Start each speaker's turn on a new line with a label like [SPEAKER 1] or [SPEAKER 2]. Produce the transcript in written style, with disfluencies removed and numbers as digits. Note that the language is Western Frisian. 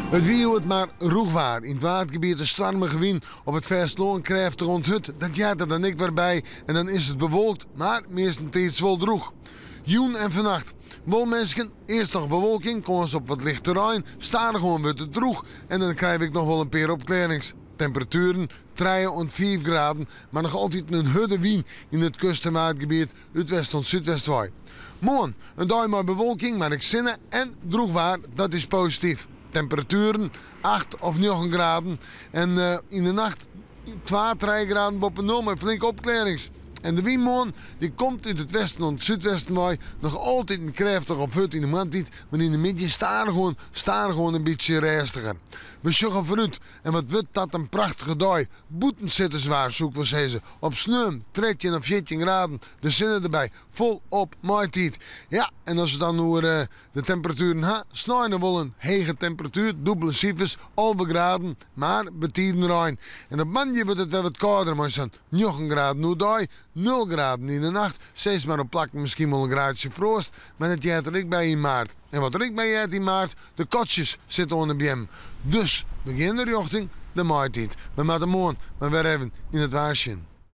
[SPEAKER 1] It wie hjoed mar rûch waar. Yn it Waadgebiet in stoarmige wyn, op it fêstelân krêftich oant hurd. Dat heart der dan ek wer by en dan is it bewolkt, mar meastentiids wol drûch. Jûn en fannacht wol minsken, earst noch bewolking, kâns op wat lichte rein, stadichoan wurdt it drûch en dan krije we ek noch wol in pear opklearrings. Temperatueren trije oant fiif graden, mar noch altyd in hurde wyn yn it kust en Waadgebiet út west oant súdwest wei. Moarn in dei mei bewolking, mar ek sinne en drûch waar, dat is posityf. Temperatueren acht of njoggen graden en yn de nacht twa, trije graden boppe nul mei flinke opklearrings. En de wyn moarn dy komt út it westen oant it súdwesten wei, noch altiten krêftich of hurd yn de moarntiid, mar yn de middei stadichoan, stadichoan in bytsje rêstiger. We sjogge foarút en wat wurdt dat in prachtige dei. Bûtensitterswaar soe ik wol sizze. Op sneon 13 of 14 graden, de sinne derby, folop maitiid. Ja, en as we it dan oer de temperatueren ha, snein noch wol in hege temperatuer, dûbele sifers, 11 graden, mar betiden rein. En op moandei wurdt it wer wat kâlder mei sa'n njoggen graden oerdei, nul graden yn de nacht, sis mar op plakken miskien wol in graadsje froast, mar dat heart der ek by yn maart. En wat der ek by heart yn maart, de katsjes sitte oan de beammen. Dus we geane rjochting de maaitiid. We moatte moarn mar wer even yn it waar sjen.